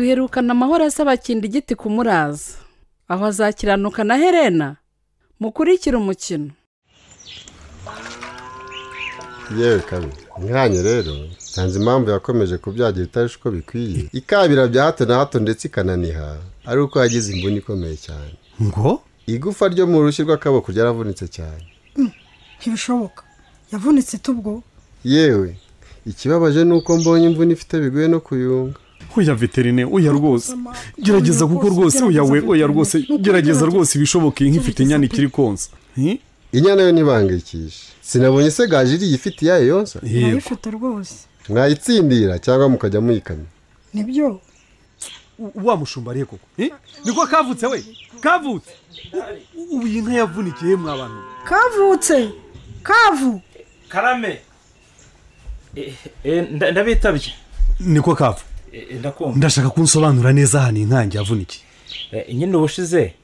Duherukana Amahoro asaba Kindigiti kumuraza. Aho azakiranuka na Helena. Mukurikira umukino. Yewe kabi, nkanye rero nsanze impamvu yakomeje kubyagira itari uko bikwiye, ikabira bya hato na hato ndetse ikananiha, ari uko yagize imvune ikomeye cyane. Ngo igufa ryo mu rushyi rw'akaboko ryaravunitse cyane. Ntibishoboka, yavunitse tubwo. Yewe ikibabaje nuko mbonye imvune ifite bigoye no kuyunga. Oya veterine, oya rwose, gerageza kuko rwose oya we, oya rwose, gerageza rwose ibishoboka inka ifite inyana ikiri konsa. Inyana yo ntibangikishe. Sinabonye se gajiri ifite iyayo yonsa? Irayifite rwose. Mwayitsindira cyangwa mukajya muyikamya. Nibyo. Wa mushumba ariye koko? Niko kavutse we? Kavutse. Ubu inka yavunikiye mwa bantu. Kavutse. Kavu. Karame. Ndabitabye. Niko kavu. Ndakumva. Ndashaka kunsobanura neza hano inkangi yavunikiye. Nyine ubushize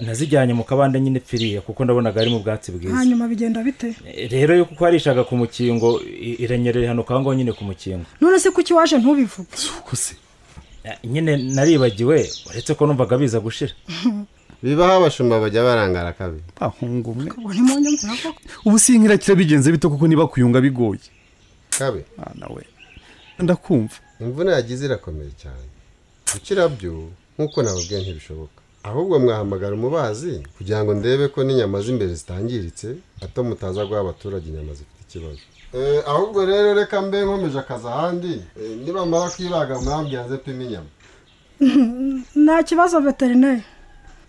nazijyanye mu kabande nyine pfiriye kuko ndabonaga ari mu bwatsi bwiza. Hanyuma bigenda bite? Rero yuko ko arishaga ku mukingo iranyerera hano kango nyine ku mukingo. None se kuki waje ntubivuge? Suko se. Nyine naribagiwe uretse ko numvaga biza gushira. Bibaho abashumba bajya barangara kabi. Ahungu mwe. Ubu sinkira kirabigenze bito kuko niba kuyunga bigoye. Kabi. Nawe. Ndakumva. Imvune yagize irakomeye cyane. Gukira byo nkuko nababwiye ntibishoboka. Ahubwo mwahamagara umubazi kugira ngo ndebe ko n'inyama z'imbere zitangiritse ato mutaza guha abaturage inyama zifite ikibazo. Ahubwo rero reka mbe nkomeje akaza ahandi, nibamara kwibaga murambwira nze pima inyama. Nta kibazo veterineri.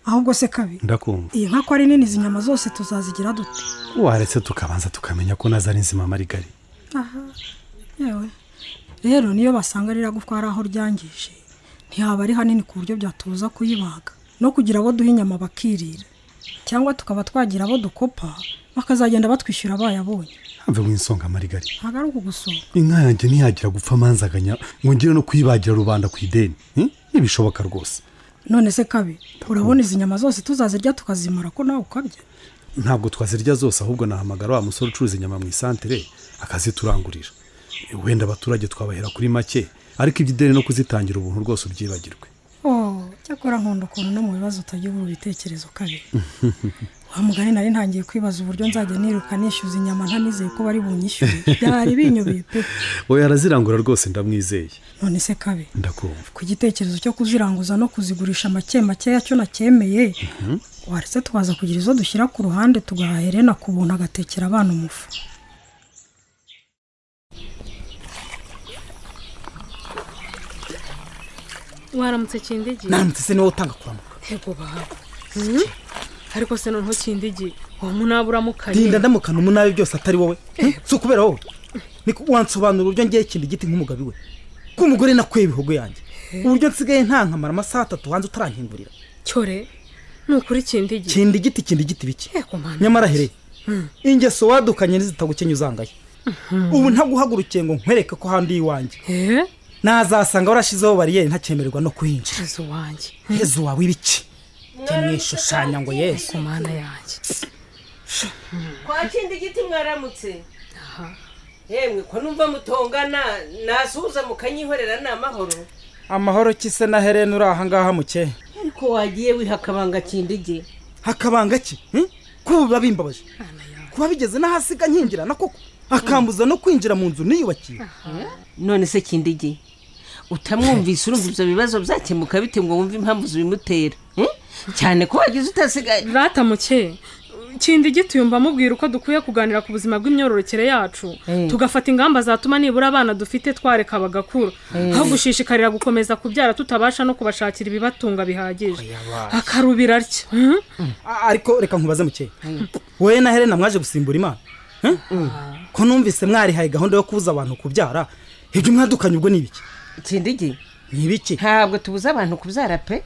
Ahubwo se kabi. Ndakumva. Iyi nka ko ari nini izi nyama zose tuzazigira dute? Waretse tukabanza tukamenya ko naza ari nzima Marigari. Aha. Yewe. Rero niyo basanga riragufwa ari aho ryangije. Ntihaba ari hanini ku buryo byatubuza kuyibaga no kugira abo duha inyama bakirira, cyangwa tukaba twagira abo dukopa bakazagenda batwishyura bayabonye. Hamve w'insonga Marigari. Ntabwo ari ukugusonga. Inka yanjye ntiyagira gupfa amanzaganya ngo ngire no kuyibagira rubanda ku ideni. Ntibishoboka rwose. None se kabi, urabona izi nyama zose tuzazirya tukazimara ko nawe ukabye? Ntabwo twazirya zose, ahubwo nahamagara wa musore ucuruza inyama mu isantere akaziturangurira. Wenda abaturage twabahera kuri make, ariko iby'ideni no kuzitangira ubuntu rwose ubyibagirwe. Oh, cyakora nkunda ukuntu no mu bibazo utagira ibitekerezo kabi. Wa mugani nari ntangiye kwibaza uburyo nzajya niruka nishyuza inyama ntanizeye ko bari bunyishyure. Byari binyobeye pe. Oya arazirangura rwose ndamwizeye. None se kabi. Ndakumva. Ku gitekerezo cyo kuziranguza no kuzigurisha make make yacyo nacyemeye. Waretse twaza kugira izo dushyira ku ruhande tugaha Helena ku buntu agatekera abana umufu. Waramutse Kindigi. Naramutse se niwe utanga kuramuka. Yego baba. Ariko se noneho Kindigi uwo munabi uramukanye. Dinda ndamukana umunabi byose atari wowe. Si ukubera wowe. Niko wansobanura uburyo ngiye Kindigiti nk'umugabi we. Ko umugore nakweye ibihogo yanjye. Uburyo nsigaye ntankamara amasaha 3 hanze utarankingurira. Cyore nukuri Kindigi. Kindigiti Kindigiti biki? Nyamara here. Ingeso wadukanye nizitagukenya uzangaye. Ubu ntaguhagurukiye ngo nkwereke ko handi iwanjye. Nazasanga warashizeho bariyeri ntakemererwa no kuhinjira. Yezu wanjye. Yezu wawe ibiki? Kimwishushanya ngo Yesu mana yanjye. Kwa Kindigiti mwaramutse. Aha. Yemwe ko numva mutongana nasuhuza mukanyihorera na amahoro. Amahoro kise na Helena uri aha ngaha muke. Ariko wagiye wihakabanga Kindigi. Hakabanga ki? Kuba bimbabaje. Kuba bigeze n'ahasiga nkingira na koko. Akambuza no kwinjira mu nzu niyubakiye. None se Kindigi utamwumvise urumva ibyo bibazo byakemuka bite ngo wumve impamvu zibimutera? Cyane ko wagize utasigaye. Rata muke. Kindigiti yumva amubwira uko dukwiye kuganira ku buzima bw'imyororokere yacu, tugafata ingamba zatuma nibura abana dufite twareka bagakura, aho gushishikarira gukomeza kubyara tutabasha no kubashakira ibibatunga bihagije. Akarubira atya. Ariko reka nkubaze muke. Wowe na Helena mwaje gusimbura Imana? Ko numvise mwarihaye gahunda yo kubuza abantu kubyara, ibyo mwadukanye ubwo nibiki? Kindigi nibiki? Ntabwo tubuza abantu kubyara pe.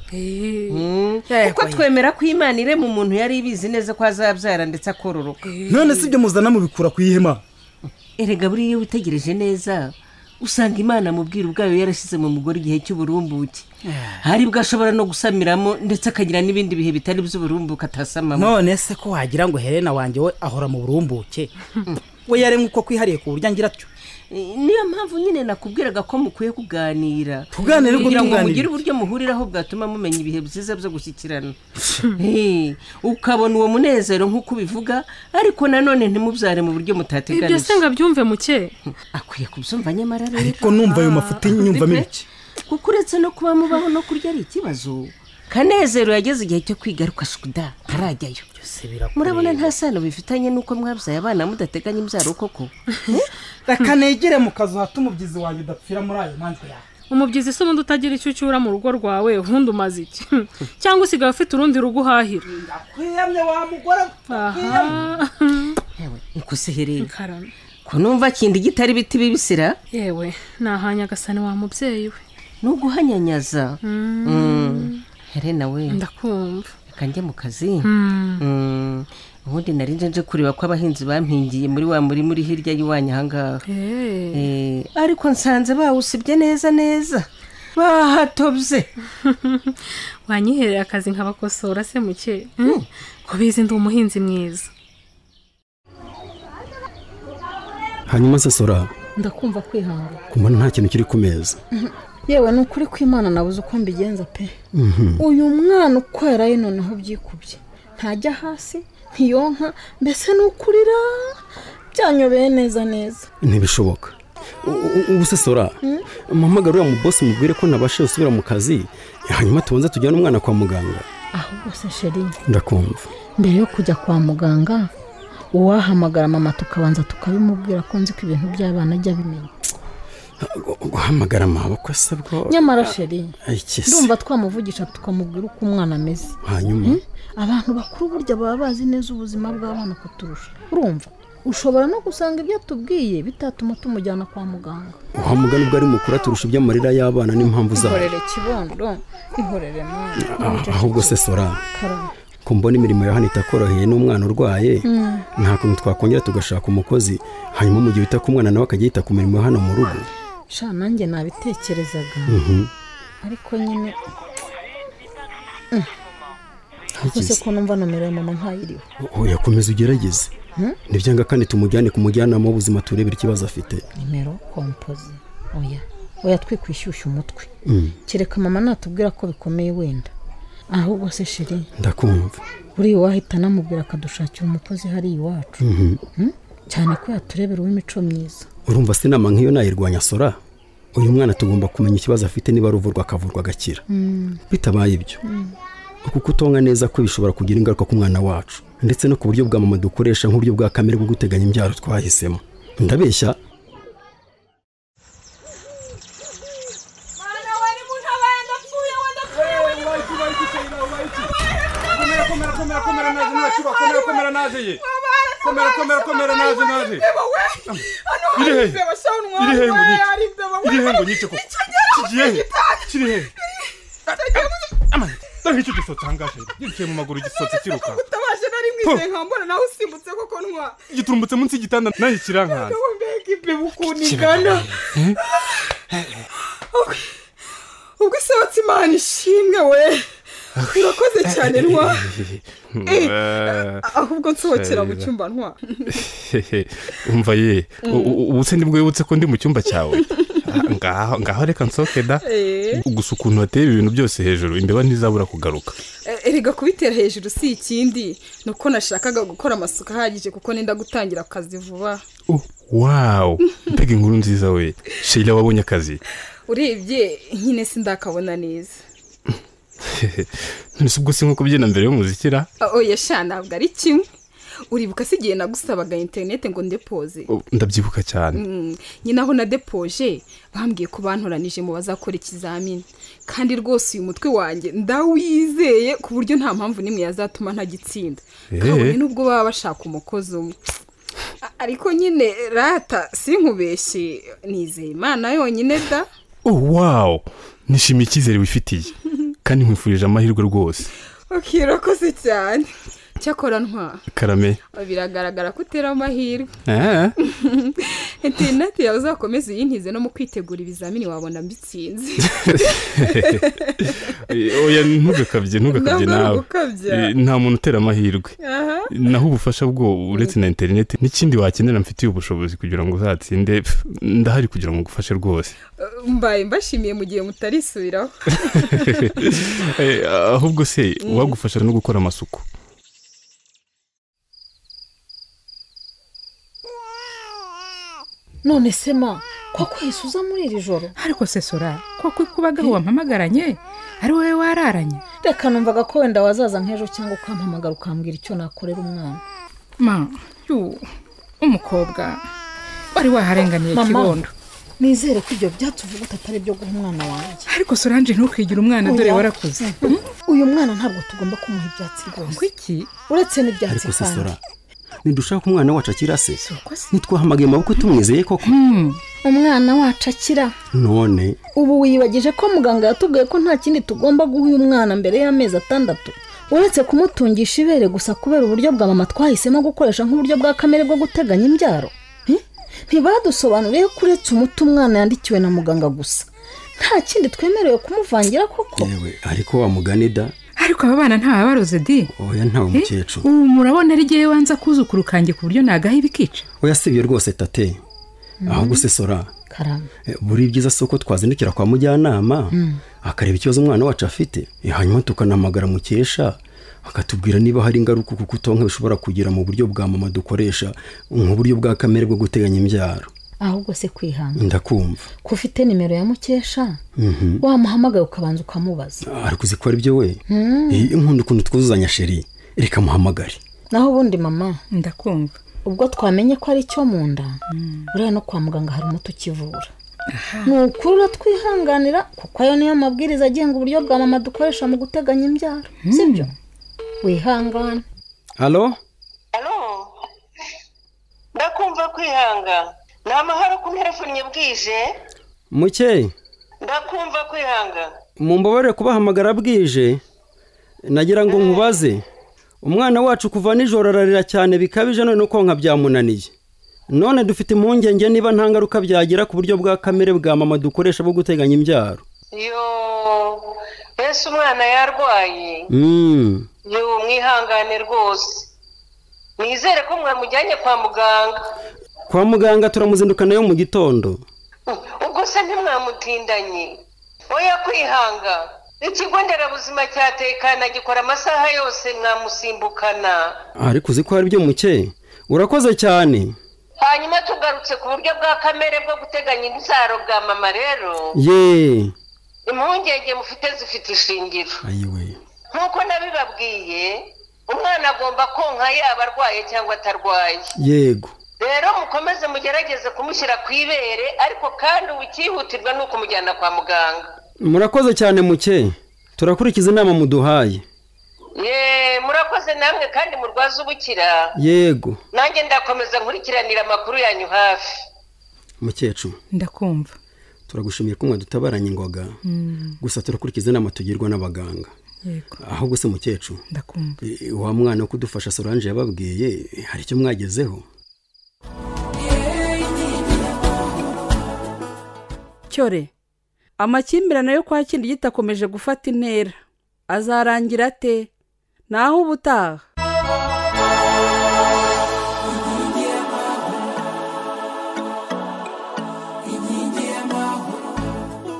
Kuko twemera ko Imana irema umuntu yari ibizi neza ko azabyara ndetse akororoka. None si ibyo muzana mubikura ku ihema? Erega buriya iyo witegereje neza usanga Imana mu bwiru bwayo yarashize mu mugore igihe cy'uburumbuke. Hari bwo ashobora no gusamiramo ndetse akagira n'ibindi bihe bitari by'uburumbuke atasamamo. None se ko wagira ngo Helena wanjye we ahora mu burumbuke? We yaremwe uko kwihariye ku buryo ngira atyo. Niyo mpamvu nyine nakubwiraga ko mukwiye kuganira. Tuganire ubwo kugira ngo tuganire. mugire uburyo muhuriraho bwatuma mumenya ibihe byiza byo gushyikirana. Ukabona uwo munezero nk'uko ubivuga, ariko nanone ntimubyare mu buryo mutateganije. Ibyo se ngo abyumve muke? Akwiye kubyumva nyamara rero. Ariko numva ayo mafuti nyumvamo ibiki? Kuko uretse no kuba mubaho no kurya ari ikibazo. Kanezero yageze igihe cyo kwigaruka shukuda arajyayo. Murabona nta sano bifitanye nuko mwabyaye abana mudateganya imbyaro koko. Reka negere mu kazu hato umubyizi wanjye udapfira muri ayo manjwe yawe. Umubyizi se ubundi utagira icyo ucyura mu rugo rwawe ubundi umaze iki? Cyangwa usigaye ufite urundi rugo uhahira? Ndakwiyamye wa mugore. Yewe nkusehereye. Ko numva kindi gitari biti bibisira? Yewe nahanya gasane wa mubyeyi we. Nuguhanyanyaza. Helena we ndakumva. Reka njye mu kazi. Ubundi nari nje kureba ko abahinzi bampingiye muri wa muri muri hirya y'iwanyu ahangaha. Ariko nsanze bawusibye neza neza. Bahatobye. Wanyihereye akazi nkabakosora se muke. Ko bizi ndi umuhinzi mwiza. Hanyuma se Sora, ndakumva kwihanga. Kumbona nta kintu kiri ku meza. Yewe nukuri kwimana nabuze uko mbigenza pe. Uyu mwana uko yaraye noneho byikubye. Ntajya hasi, ntiyonka, mbese nukurira byanyobeye neza neza. Ntibishoboka. Ubu se Sora, mpamagara uriya mu boss mubwire ko nabashe gusubira mu kazi, hanyuma tubanze tujyane umwana kwa muganga. Ahubwo se sheri, ndakumva. Mbere yo kujya kwa muganga, uwahamagara mama tukabanza tukabimubwira ko nzi ko ibintu by'abana ajya bimenya. Guhamagara mama ko asabwa. Nyamara sheri, ndumva twamuvugisha tukamubwira uko umwana ameze. Hanyuma abantu bakuru burya baba bazi neza ubuzima bw'abana kuturusha. Urumva ushobora no gusanga ibyo tubwiye bitatuma tumujyana kwa muganga. Uhamugana ubwo ari mukuru aturusha iby'amarira y'abana n'impamvu zabo. Ihorere kibondo, ihorere mwana. Ahubwo se Sora, ko mbona imirimo ya hano itakoroheye n'umwana urwaye, nta kuntu twakongera tugashaka umukozi, hanyuma mu gihe wita ku mwana nawe akajya yita ku mirimo ya hano mu rugo. Sha nanjye nabitekerezaga. Ariko nyine Ese ko numva nomero ya mama ntayiriho. Oya komeza ugerageze. Nibyanga kandi tumujyane ku mujyanama w'ubuzima turebere ikibazo afite. Nimero kompoze. Oya. Oya twikwishyushya umutwe. Kereka mama natubwira ko bikomeye wenda. Ahubwo se sheri, ndakumva. Buri wahita namubwira akadushakira umukozi hari iwacu. Cyane ko yaturebera uw'imico myiza. Urumva se inama nk'iyo nayirwanya Sora? Uyu mwana tugomba kumenya ikibazo afite niba aruvurwa akavurwa agakira. Bitabaye ibyo, uku kutonga neza ko bishobora kugira ingaruka ku mwana wacu, ndetse no ku buryo bwa mama dukoresha nk'uburyo bwa kamere bwo guteganya imbyaro twahisemo. Ndabeshya? Giturumbutse munsi y'igitanda nayo kirankanze. Ubwo isohotse Imana ishimwe we. Urakoze cyane ntwa. Ahubwo nsohokera mu cyumba ntwa. Umva ye, ubu se nibwo wibutse ko ndi mu cyumba cyawe? Ngaho ngaho reka nsohoke da. Gusa ukuntu wateye ibintu byose hejuru imbeba ntizabura kugaruka. Erega kubitera hejuru si ikindi, nuko nashakaga gukora amasuka ahagije kuko nenda gutangira akazi vuba. Wow, mbega inkuru nziza we. Sheila wabonye akazi. Urebye nyine sindakabona neza. None se ubwo si nko kubyina mbere y'umuzikira? Oya sha ntabwo ari kimwe. Uribuka se igihe nagusabaga internet ngo ndepoze? Ndabyibuka cyane. Nyine aho na depoje bambwiye ko bantoranije mu bazakora ikizamini, kandi rwose uyu mutwe wanjye ndawizeye ku buryo nta mpamvu nimwe yazatuma ntagitsinda. Kabone nubwo baba bashaka umukozi umwe. Ariko nyine rata sinkubeshye nizeye Imana yonyine da. Oh wow, nishimiye icyizere wifitiye kandi nkwifurije amahirwe rwose. Okay, urakoze cyane. Cyakora ntwa Karame. Biragaragara ko utera amahirwe. Interineti yawe uzakomeze uyintize no mu kwitegura ibizamini wabona mbitsinze. Oya ntugakabye nawe. Nta muntu utera amahirwe. Naho ubufasha bwo uretse na interineti n'ikindi wakenera mfitiye ubushobozi kugira ngo uzatsinde, ndahari kugira ngo ngufashe rwose. Mbaye mbashimiye mu gihe mutarisubiraho. Ahubwo se uwagufasha no gukora amasuku. None se ma koko uza muri iri joro? Ariko se Sora, koko kubagaho wampamagaranye ari wowe wararanye? Reka numvaga ko wenda wazaza nk'ejo cyangwa ukampamagara ukambwira icyo nakorera umwana. Ma, yu umukobwa wari waharenganiye kibondo. Nizere ko ibyo byatuvuga atari byo guha umwana wanjye. Ariko Solange ntukwigira umwana dore warakuze. Uyu mwana ntabwo tugomba kumuha ibyatsi rwose. Kuki? Uretse n'ibyatsi kandi. Nidushaka umwana wacu akira se nitwahamagaye amaboko tumwizeye koko. Umwana wacu akira none ubu wiyibagije ko muganga yatubwiye ko nta kindi tugomba guha uyu mwana mbere y'amezi 6 uretse kumutungisha ibere gusa kubera uburyo bwa mama twahisemo gukoresha nk'uburyo bwa kamere bwo guteganya imbyaro. Ntibadusobanuriye ko uretse umuti umwana yandikiwe na muganga gusa nta kindi twemerewe kumuvangira koko. Yewe ariko wa mugani da. Ariko aba bana nta baroze di. Oya ntawe mukecuru. Ubu murabona ari giye wanza kuzukuru kanjye ku buryo nagaha ibikica. Oya si ibyo rwose tate. Ahubwo se Sora. Karame. Buri byiza soko twazindukira kwa mujyanama akareba ikibazo umwana wacu afite, hanyuma tukanamagara mukesha akatubwira niba hari ingaruka kuko utonka bishobora kugira mu buryo bwa mama dukoresha nk'uburyo bwa kamere bwo guteganya imbyaro. Ahubwo se kwihanga. Ndakumva. Ko ufite nimero ya mukesha wamuhamagaye ukabanza ukamubaza. Ariko uzi ko ari byo we. Inkunda ukuntu twuzuzanya sheri, reka muhamagare. Naho ubundi mama ndakumva. Ubwo twamenye ko ari cyo mu nda, buriya no kwa muganga hari umuti ukivura. Ni ukuri uratwihanganira kuko ayo niyo mabwiriza agenga uburyo bwa mama dukoresha mu guteganya imbyaro. Sibyo? Wihangane. Halo? Halo? Ndakumva kwihanga. Ni amahoro ku nterefone bwije. Muke. Ndakumva kwihanga. Mumbabarire kubahamagara bwije. Nagira ngo nkubaze. Umwana wacu kuva nijoro ararira cyane bikabije none konka byamunaniye. None dufite impungenge niba nta ngaruka byagira ku buryo bwa kamere bwa mama dukoresha bwo guteganya imbyaro. Yo, ese umwana yarwaye? Yo, mwihangane rwose. Nizere ko mwamujyanye kwa muganga. Kwa muganga turamuzindukana yo mu gitondo. Ubwo se ntimwamutindanye? Oya kwihanga. Ikigo nderabuzima cyatekana gikora amasaha yose mwamusimbukana. Ariko uzi ko hari byo muke. Urakoze cyane. Hanyuma tugarutse ku buryo bwa kamere bwo guteganya imbyaro bwa mama rero. Ye. Impungenge mufite zifite ishingiro. Ayiwe. Nkuko nabibabwiye, umwana agomba konka yaba arwaye cyangwa atarwaye. Yego. Rero mukomeze mugerageze kumushyira ku ibere, ariko kandi ubukihutirwa ni ukumujyana kwa muganga. Murakoze cyane muke. Turakurikiza inama muduhaye. Ye, murakoze namwe kandi murwaza ubukira. Yego. Nanjye ndakomeza nkurikiranira amakuru yanyu hafi. Mukecuru. Ndakumva. Turagushimiye ko mwadutabaranye ingoga. Gusa turakurikiza inama tugirwa n'abaganga. Yego. Ahubwo se mukecuru. Ndakumva. Wa mwana wo kudufasha Solange yababwiye hari icyo mwagezeho? Cyore. Amakimbirane yo kwa Kindi gitakomeje gufata intera. Azarangira ate? Naho ubutaha.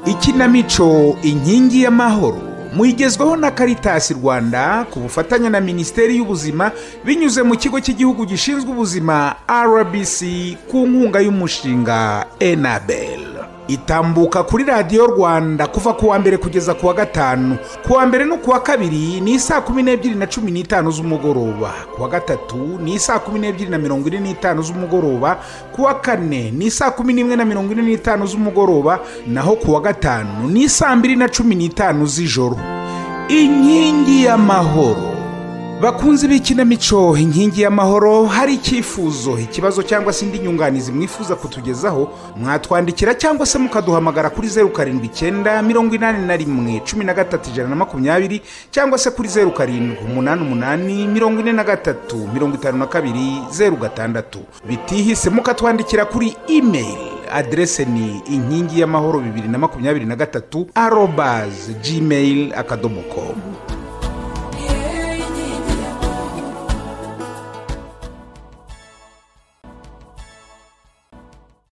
Ikinamico Inkingi y'Amahoro muyigezwaho na Caritas Rwanda ku bufatanye na Minisiteri y'Ubuzima binyuze mu kigo cy'igihugu gishinzwe ubuzima RBC ku nkunga y'umushinga Enabel. Itambuka kuri Radio Rwanda kuva kuwa mbere kugeza kuwa gatanu. Kuwa mbere no kuwa kabiri ni saa 12:15 z'umugoroba. Kuwa gatatu ni saa 12:45 z'umugoroba. Kuwa kane ni saa 11:45 z'umugoroba, naho kuwa gatanu ni saa 2:15 z'ijoro. Inkingi y'Amahoro. Bakunzi b'ikinamico Inkingi y'Amahoro, hari icyifuzo, ikibazo cyangwa se indi nyunganizi mwifuza kutugezaho, mwatwandikira cyangwa se mukaduhamagara kuri 079 81 13 120 cyangwa se kuri 0788 43 52 06. Bitihise mukatwandikira kuri email, adresse ni inkingi y'amahoro 2023@gmail.com.